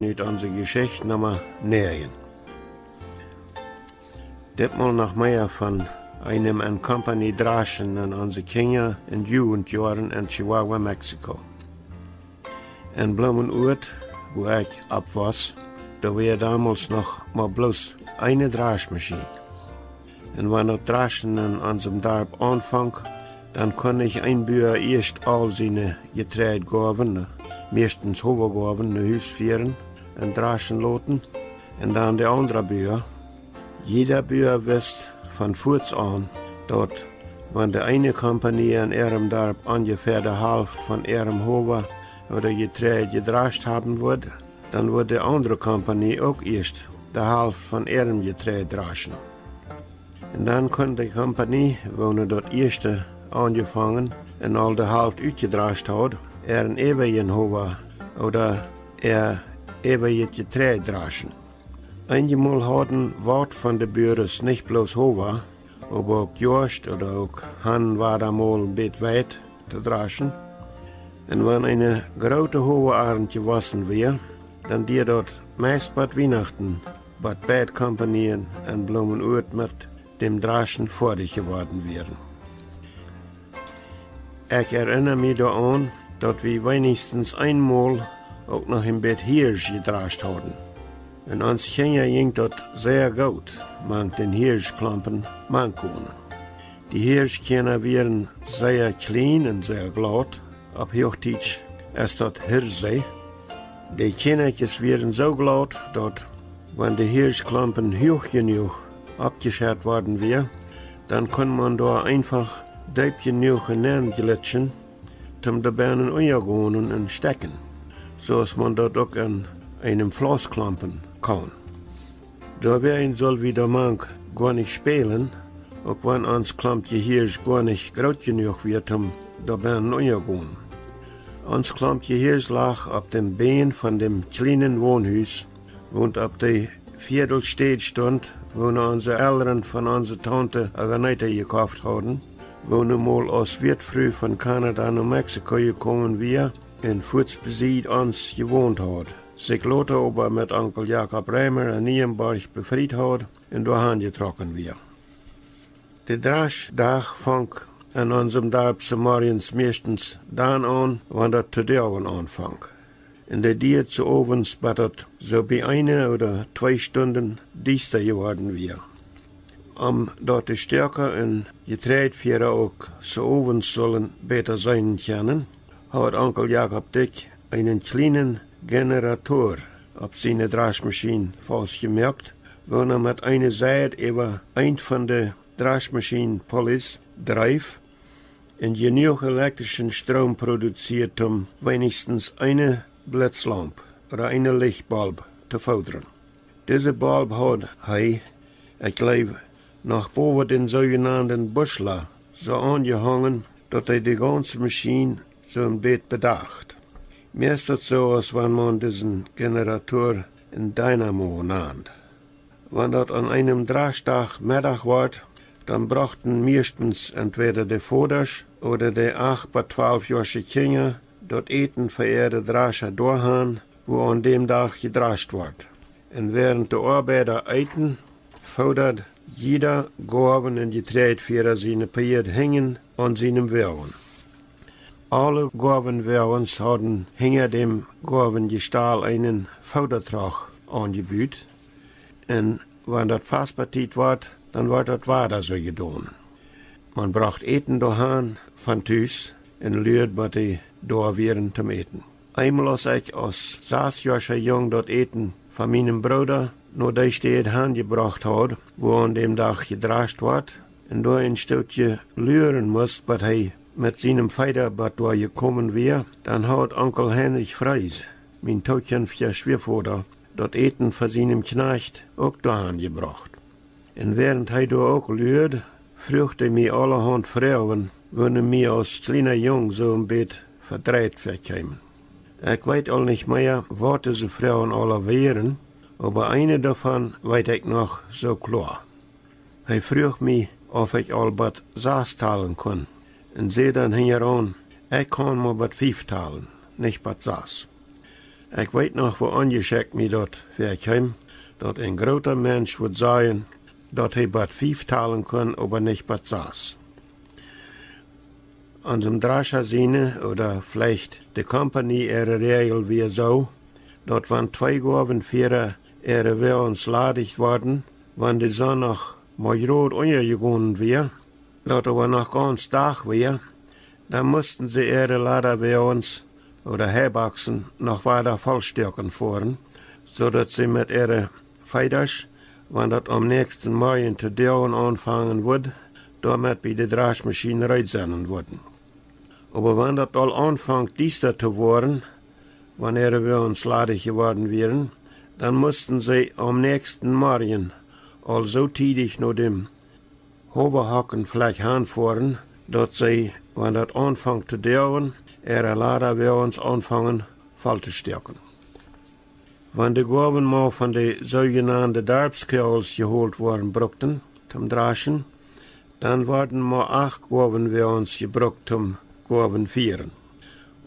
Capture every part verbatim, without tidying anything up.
Ut onse Jeschicht Numma näajen. Ditmol noch mea von eenem en Kompanie Draschen en onse Kjinja- un Jugendjoaren en Chihuahua, Mexiko. En Bloomenuat, wua ekj oppwoss, doa wia domols noch mau bloos eene Draschmaschien. Un wan daut Draschen en onsem Darp aunfonk, dan kunn een Bua ieescht aul siene Jetreidgoawen, meistens Howagoawen, no Hus fieren un draschen loten, un dan de aundre Bua. Jieda Bua wist von fuaz aun, daut wan de eene Kompanie en äarem Darp onjefäa de Halft von äarem Howa ooda Jetreid jedrascht haben wudd, dan wudd de aundre Kompanie uk ieescht de Halft von äarem Jetreid draschen. Un dan kunn de Kompanie, woone daut ieeschte aunjefongen un aul de Halft utjedrascht haud, äaren äwajen Howa ooda äa äwajet Jetreid draschen. Eenjemol hauden waut von de Buaren nich bloos Howa, oba uk Joascht ooda uk han wada mol een bät Weit to draschen. Un wan eene groote Howaarnt jewossen wia, dan dieed daut meist bat Wienachten, bat beid Kompanien en Bloomenuat met däm Draschen foadich jeworden wieren. Ekj erinna mie doaraun, daut wie weenichstens eenmol uk noch een bät Hiesch jedrascht hauden. Un ons Kjinja jinkj daut sea goot, mank dän Hieschklompen mank gonen. De Hieschkjana wieren sea kjlien un sea glaut, opp Huachdietsch es daut Hirse. De Kjanakjes wieren soo glaut, daut wan de Hieschklompen huach jenuach oppjeschett worden wia, dan kunn maun doa eenfach deep jenuach nenn jlitschen, toom doa bennen unjagonen un stekjen, soo aus maun daut uk en eenem Flaussklompen kaun. Doawäajen sull wie doa mank goanich spälen, uk wan ons Klompkje Hiesch goanich groot jenuach wia toom doa bennen unjagonen. Ons Klompkje Hiesch lach opp dän Bän von däm kjlienen Wonhus, waut opp de Viedelstäd stunt, woone onse Elren von onse Taunte Aganeta jekoft hauden, woone mol aus Wätfru von Kanada no Mexiko jekomen wia un fuaz besied ons jewont haud, sikj lota oba met Onkel Jakob Reimer en Nieenborg befriet haud un doahan jetrocken wia. De Draschdach fonk en onsem Darp zemorjens meistens dan aun, wan daut to doagen aunfonk. Un dee dieed soo owens, bat daut soo bie eene ooda twee Stunden diesta jeworden wia. Om daut de Stoaka un Jetreidfiera uk soo owens sullen bäta seenen kjennen, haud Onkel Jakob Dyck eenen kjlienen Generator opp siene Draschmaschien faustjemoakt, woona met eene Seid äwa eent von de Draschmaschien-Pulleys dreef un jenuach elektrischen Stroom produzieed, om weenichstens eene Blitzlaump ooda eene Lichtbulb to foodren. Dise Bulb haud hee, ekj jleew, noch bowa dän soojenanden Buschla soo aunjehongen, daut hee de gaunze Maschien soo een bät bedacht. Mie es daut soo, aus wan maun disen Generator een Dynamo nand. Wan daut aun eenem Draschdach Meddach wort, dan brochten meistens entwäda de Vodasch ooda de acht bat twalf joasche Kjinja daut Äten fa äare Drascha doahan, wua aun däm Dach jedrascht wort. Un wäarent de Oabeida eeten, foodad jieda Goawen- un Jetreidfiera siene Pieed hinjen aun sienem Woagen. Aule Goawenwoagens hauden hinja däm Goawenjestal eenen Foodatroch aunjebut. Un wan daut Vaspatiet wort, dan wort daut wada soo jedonen. Maun brocht Äten doahan von Tus un luad, bat dee doa wieren toom Äten. Eemol, aus ekj aus sasjoascha Jung daut Äten von mienem Brooda no dee Städ hanjebrocht haud, wua aun däm Dach jedrascht wort, un doa een Stootje luaren must, bat hee met sienem Feeda bat doa jekomen wia, dan haud Onkel Heinrich Frees, mien tookjinftja Schwiavoda, daut Äten fa sienem Kjnajcht uk doahan jebrocht. Un wäarent hee doa uk luad, fruach hee mie aulahaunt Froagen, woone mie aus kjliena Jung soo een bät vedreit väakjeemen. Ekj weet aul nich mea, waut dise Froagen aula wieren, oba eene doavon weet ekj noch soo kloa. Hee fruach mie, auf ekj aul bat sas talen kunn, un säd dan hinjaraun: "Ekj kaun mau bat fief talen, nich bat sas." Ekj weet noch, woo onjeschekjt mie daut väakjeem, daut een groota Mensch wudd sajen, daut hee bat fief talen kunn, oba nich bat sas. Onsem Drascha siene, ooda veleicht de Kompanie äare Räajel wia soo, daut wan twee Goawenfiera äare Woages ladich worden, wan de Sonn noch mau jrod unjajegonen wia, daut oba noch gaunz Dach wia, dan musten see äare Ladawoages ooda Heiboksen noch wieda vollstoaken foaren, soo daut see met äare Feedasch, wan daut aum näakjsten Morjen to doagen aunfangen wudd, doamet bie de Draschmaschien reed sennen wudden. Oba wan daut aul aunfunk diesta to woaren, wan äare Woages ladich jeworden wieren, dan musten see aum näakjsten Morjen aul soo tiedich no däm Howahocken veleicht hanfoaren, daut see, wan daut aunfunk to doagen, äare Ladawoages aunfungen voll to stoaken. Wan de Goawen mau von de soojenande Darpskoagels jeholt woaren brukten, toom Draschen, dan worden mau acht Goawenwoages jebrukt toom Goawenfieren.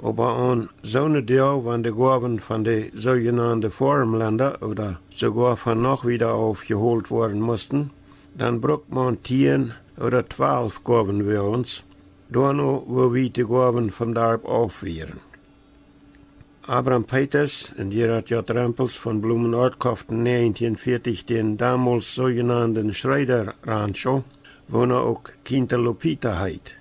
Oba aun soone Doag, wan de Goawen von de soojenande Foarmlenda ooda soogoa von noch wieda auf jeholt woaren musten, dan brukt maun tieen ooda twalf Goawenwoages, doano woo wiet de Goawen vom Darp auf wieren. Abram Peters un Gerhard J. Rempels von Blumenort koften näajentieen vieetich dän domols soojenanden Schreeder Rancho, woona uk Quinta Lupita heet.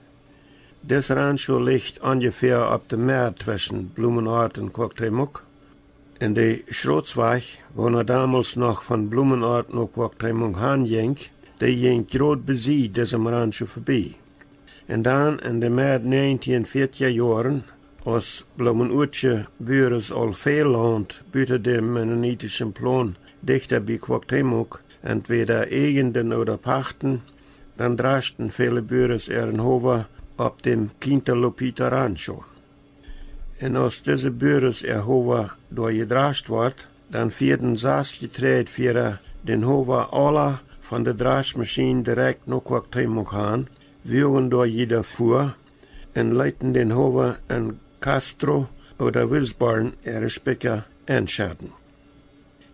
Dis Rancho licht onjefäa opp de Med tweschen Blumenort un Cuauhtémoc. Un de Schrotswajch, woona domols noch von Blumenort no Cuauhtémoc han jinkj, dee jinkj jrod besied disem Rancho vebie. Un dan en de Med näajentieen vieetja Joaren, aus Blumenortsche Buares aul väl Launt buta däm mennonitischen Plon dichta bie Cuauhtémoc entwäda äjenden ooda pachten, dan draschten väle Buares äaren Howa opp däm Quinta Lupita Rancho. Un aus dise Buares äa Howa doa jedrascht wort, dan fieeden sas Jetreidfiera dän Howa aula von de Draschmaschien direkt no Cuauhtémoc han, woagen doa jieda Fua, un leeten dän Howa en Castro ooda Wisborn äare Spikja enschedden.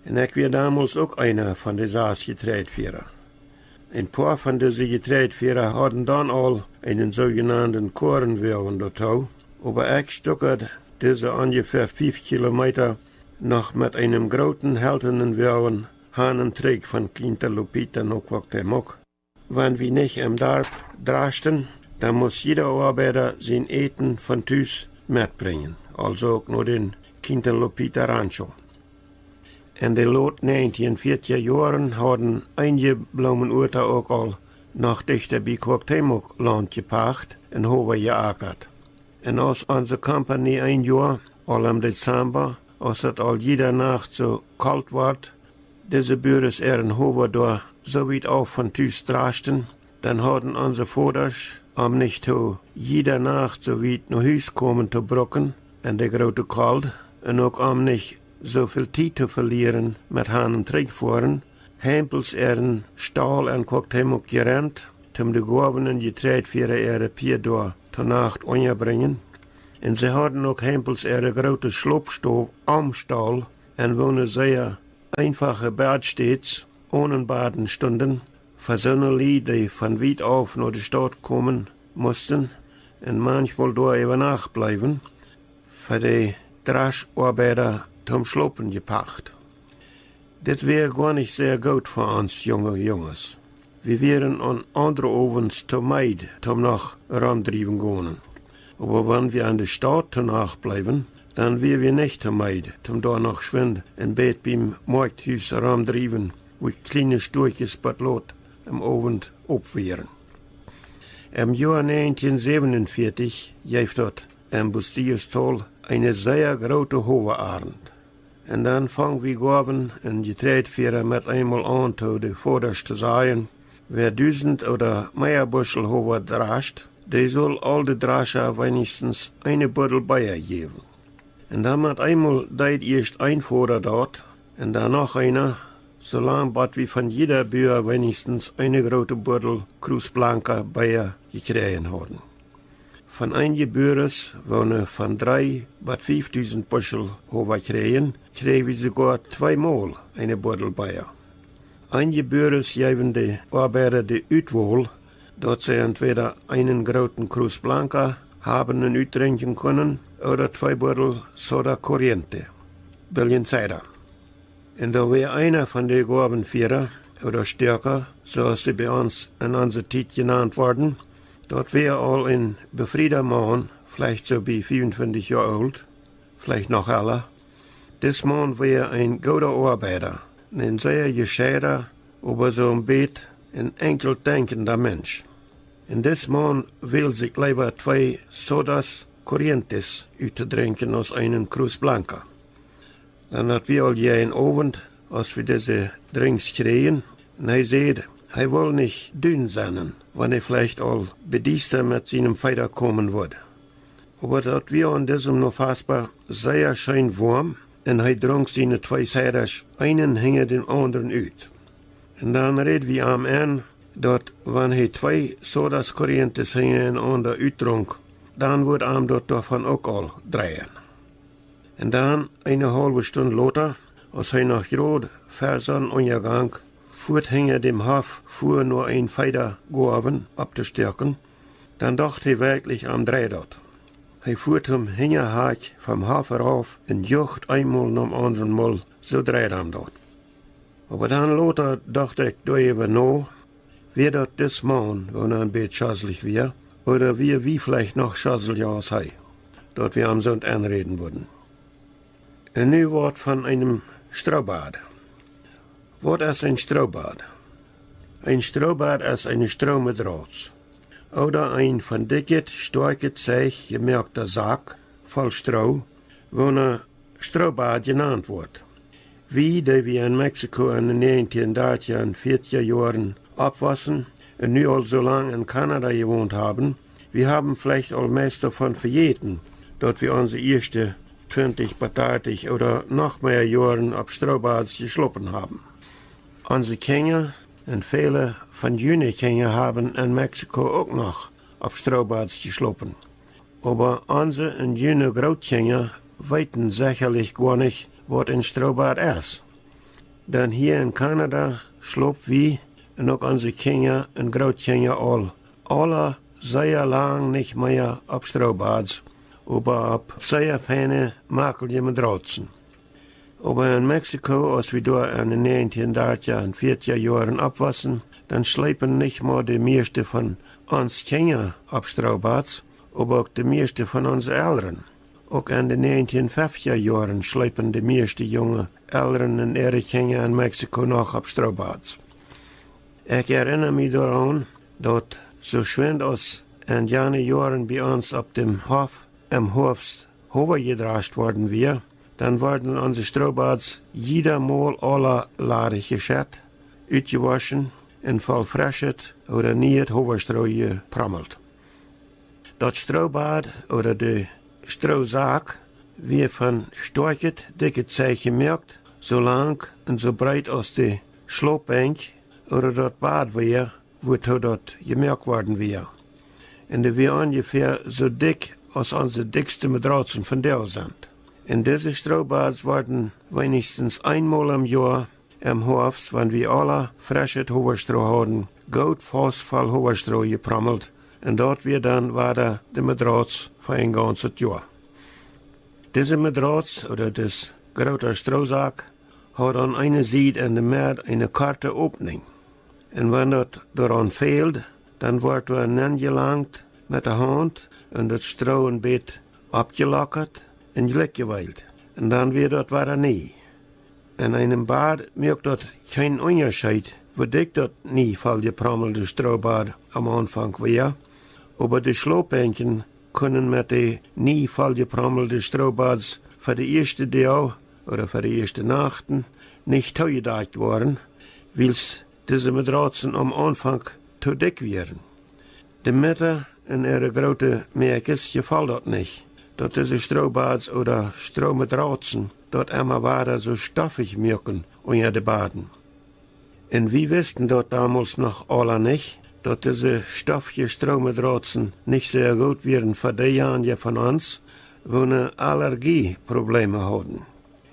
Un ekj wia domols uk eena von de sas Jetreidfiera. Een poa von dise Jetreidfiera hauden dan aul eenen soojenanden Koarenwoagen doatoo, oba ekj stuckad dise onjefäa fief Kilometa noch met eenem grooten heltanen Woagen han un trigj von Quinta Lupita no Cuauhtémoc. Wan wie nich em Darp draschten, dan must jieda Oabeida sien Äten von Tus metbrinjen, aulsoo uk no dän Quinta Lupita Rancho. En de lot näajentieen vieetja Joaren hauden eenje Blumenorta uk aul noch dichta bie Cuauhtémoc Launt jepacht un Howa jeakat. Un aus onse Kompanie een Joa, aul em Dezamba, aus daut aul jieda Nacht soo kolt wort, dise Buares äaren Howa doa soo wiet auf von Tus draschten, dan hauden onse Vodasch, om nich too jieda Nacht soo wiet no Hus komen to brucken en de groote Kold, un uk om nich soo väl Tiet to velieren met han un trigj foaren, Hempels äaren Staul en Cuauhtémoc jerent, toom de Goawen un Jetreidfiera äare Pieed doa to Nacht unjabrinjen. Un see hauden uk Hempels äare groote Schlopstow aum Staul, en woone sea eenfache Badstäds onen Baden stunden, fa soone Lied, dee von wiet auf no de Staut komen musten un manchmol doa äwa Nacht bleewen, fa de Draschtoabeida toom Schlopen jepacht. Dit wia goa nich sea goot fa ons junge Junges. Wie wieren aun aundre Owents too meed toom noch romdriewen gonen. Oba wan wie en de Staut too Nacht bleewen, dan wia wie nich too meed toom doa noch schwind een bät biem Moakjthus romdriewen, wua kjliene Stoakjes bat lot em Owent op wieren. Em Joa näajentieen säwenunvieetich jeef daut em Bustillos-Tol eene sea groote Howaarnt. Un dan fung wie Goawen un Jetreidfiera met eemol aun too de Vodasch to sajen: Wäa dusent ooda mea Buschel Howa drascht, dee sull aul de Drascha weinichstens eene Buddel Bea jäwen. Un dan met eemol deed ieescht een Voda daut un dan noch eena, soo lang bat wie von jieda Bua weinichstens eene groote Buddel Cruz Blanca Bea jekjräajen hauden. Von eenje Buares, woone von dree bat fiefdusent Buschel Howa kjrieejen, kjrieejen wie soogoa tweemol eene Buddel Bea. Eenje Buares jeewen de Oabeida de Utwol, daut see entwäda eenen grooten Cruz Blanca haben un utdrinkjen kunnen, ooda twee Buddel Soda Corriente, biljen Cider. Un doa wia eena von de Goawenfiera, ooda Stoaka, soo aus see bie ons en onse Tiet jenant worden, daut wia aul een befrieda Maun, veleicht soo bie fiefuntwintich Joa oolt, veleicht noch ella. Dis Maun wia een gooda Oabeida, een sea jescheida, oba soo een bät een enkjelt denkjenda Mensch. Un dis Maun wäld sikj leewa twee Sodas Corrientes uttodrinkjen aus eenen Cruz Blanca. Dan haud wie aul jäajen Owent, aus wie dise Drinks kjrieejen, un hee säd, hee wull nich dun sennen, wan hee veleicht aul bediesta met sienem Feeda komen wudd. Oba daut wia aun disem Nofaspa sea scheen woam, un hee drunk siene twee Cidasch eenen hinja dän aundren ut. Un dan räd wie am en, daut wan hee twee Sodas Corrientes hinjarenaunda utdrunk, dan wudd am daut doavon uk aul dreien. Un dan, eene haulwe Stund lota, aus hee noch jrod ver Sonnenunjagank fuat hinja däm Hoff fua no een Feeda Goawen opptostoaken, dan docht hee werkjlich, am dreid daut. Hee fuat tom Hinjahakj vom Hoff rauf un jucht eenmol nom aundren Mol, soo dreid am daut. Oba dan lota docht ekj doaräwa no, wia daut dis Maun, woona een bät schoslich wia, ooda wia wie veleicht noch schoslja aus hee, daut wie am soont enräden wudden. Un nu waut von eenem Stroobad. Waut es een Stroobad? Een Stroobad es eene Stroomadrauts, ooda een von dikjet, stoakjet Zeich jemoakta Sak voll Stroo, woona Stroobad jenant woat. Wie, dee wie en Mexiko en de näajentieen dartja un vieetja Joaren oppwossen un nu aul soo lang en Kanada jewont haben, wie haben veleicht aul meist doavon vejäten, daut wie onse ieeschte twintich bat dartich ooda noch mea Joaren opp Stroobads jeschlopen haben. Onse Kjinja un väle von june Kjinja haben en Mexiko uk noch opp Stroobads jeschlopen. Oba onse un june Grootkjinja weeten sechalich goanich, waut een Stroobad es. Dan hia en Kanada schlop wie un uk onse Kjinja un Grootkjinja aul, aula sea lang nich mea opp Stroobads, oba opp sea feine, makelje Madrautsen. Oba en Mexiko, aus wie doa en de näajentieen dartja un vieetja Joaren oppwossen, dan schleepen nich mau de mieeschte von ons Kjinja opp Stroobads, oba uk de mieeschte von onse Elren. Uk en de näajentieen feftja Joaren schleepen de mieeschte junge Elren un äare Kjinja en Mexiko noch opp Stroobads. Ekj erinna mie doaraun, daut soo schwind aus en jane Joaren bie ons opp däm Hoff em Hoafst Howa jedrascht worden wia, dan worden onse Stroobads jieda Mol aula ladich jeschett, utjewoschen un voll freschet ooda nieet Howastroo jeprommelt. Daut Stroobad ooda de Stroosak wia von stoakjet, dikjet Zeich jemoakt, soo lang un soo breet aus de Schlopbenkj ooda daut Bad wia, wuatoo daut jemoakt worden wia. Un dee wia onjefäa soo dikj aus onse dikjste Madrautsen vondoag sent. Un dise Stroobads worden weinichstens eenmol em Joa em Hoafst, wan wie aula freschet Howastroo hauden, goot faust voll Howastroo jeprommelt, un daut wia dan wada de Madrauts fa een gaunzet Joa. Dise Madrauts, ooda dis groota Stroosak, haud aun eene Sied en de Med eene korte Opninj. Un wan daut doaraun fäld, dan wort doa nenjelangt met de Haunt un daut Stroo een bät oppjelockat un jlikj jeweelt. Un dan wia daut wada nie. En eenem Bad moakt daut kjeen Unjascheet, woo dikj daut nie volljeprommelde Stroobad aum Aunfank wia, oba de Schlopbenkjen kunnen met de nie volljeprommelde Stroobads fa de ieeschte Doag ooda fa de ieeschte Nachten nich toojedakjt woaren, wiels dise Madrautsen aum Aunfank too dikj wieren. De Mutta un äare groote Mäakjes jefoll daut nich, daut dise Stroobads ooda Stroomadrautsen daut emma wada soo stoffich muaken unja de Baden. Un wie wisten daut domols noch aula nich, daut dise stoffje Stroomadrautzen nich sea goot wieren fa deejanje von ons, woo ne Allergieprobleme hauden.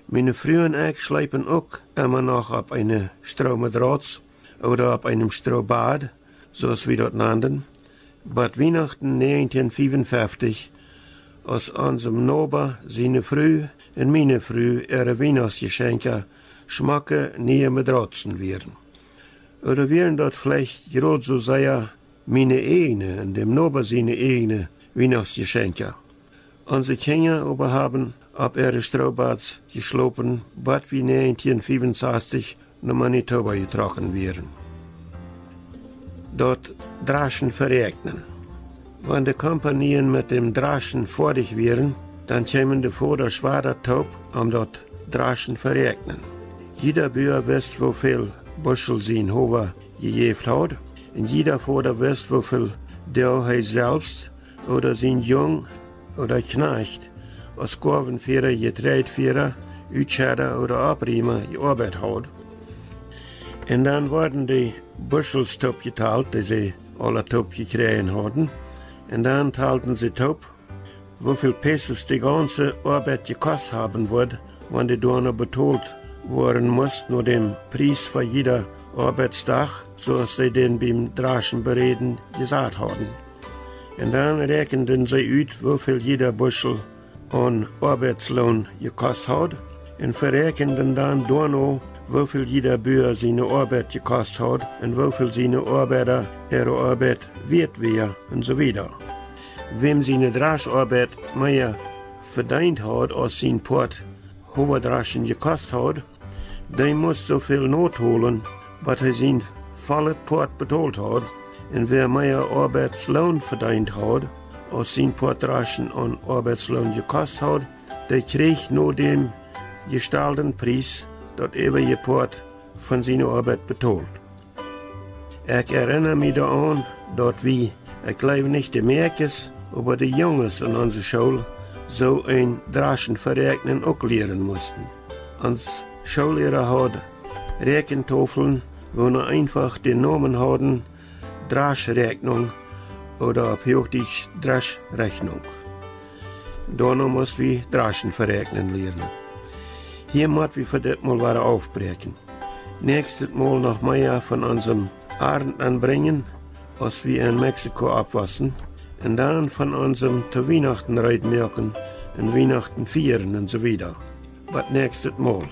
Miene Fru un ekj schleepen uk emma noch opp eene Stroomadrautz ooda opp eenem Stroobad, soo aus wie daut nanden, bat Wienachten näajentieen fiefunfeftich, aus onsem Noba siene Fru un miene Fru äare Wienachtsjeschenkja schmocke niee Madrautzen wieren. Ooda wieren daut veleicht jrod soo sea miene ieejne un däm Noba siene ieejne Wienachtsjeschenkja? Onse Kjinja oba haben opp äare Stroobads jeschlopen, bat wie näajentieen fiefunsastich no Manitoba jetrocken wieren. Daut Draschen veräakjnen. Wan de Kompanien met däm Draschen foadich wieren, dan kjeemen de Vodasch wada toop om daut Draschen veräakjnen. Jieda Bua wist, woo väl Buschel sien Howa jejäft haud, un jieda Voda wist, woo väl Doag hee selfst ooda sien Jung ooda Kjnajcht aus Goawenfiera, Jetreidfiera, Utscheda ooda Oppriema jeoabeit haud. Un dan worden de Buschels toop jetalt, dee see aula toop jekjräajen hauden. Un dan talden see toop, woo väl Pesos de gaunze Oabeit jekost haben wudd, wan dee doano betolt woaren must no däm Pries fa jieda Oabeitsdach, soo aus see dän biem Draschen beräden jesat hauden. Un dan räakjenden see ut, woo väl jieda Buschel aun Oabeitsloon jekost haud, un veräakjenden dan doano, woo väl jieda Bua siene Oabeit jekost haud un woo väl siene Oabeida äare Oabeit wieet wia, un soo wieda. Wäm siene Draschoabeit mea vedeent haud aus sien Poat Howadraschen jekost haud, dee must soo väl notolen, bat hee sien vollet Poat betolt haud. Un wäa mea Oabeitsloon vedeent haud aus sien Poat Draschen aun Oabeitsloon jekost haud, dee kjrieech no däm jestalden Pries daut äwaje Poat von siene Oabeit betolt. Ekj erinna mie doaraun, daut wie, ekj jleew nich de Mäakjes, oba de Junges en onse School soo een Draschen veräakjnen uk lieren musten. Ons Schoolliera haud Räakjentofeln, woo nu eenfach dän Nomen hauden Draschräakjnunk ooda opp Huachdietsch Dreschrechnung. Doano must wie Draschen veräakjnen lieren. Hia mott wie fa dit Mol wada aufbräakjen. Näakjstet Mol noch mea von onsem Arnt enbrinjen, aus wie en Mexiko oppwossen, un dan von onsem to Wienachten reed moaken un Wienachten fieren un soo wieda. Bat näakjstet Mol.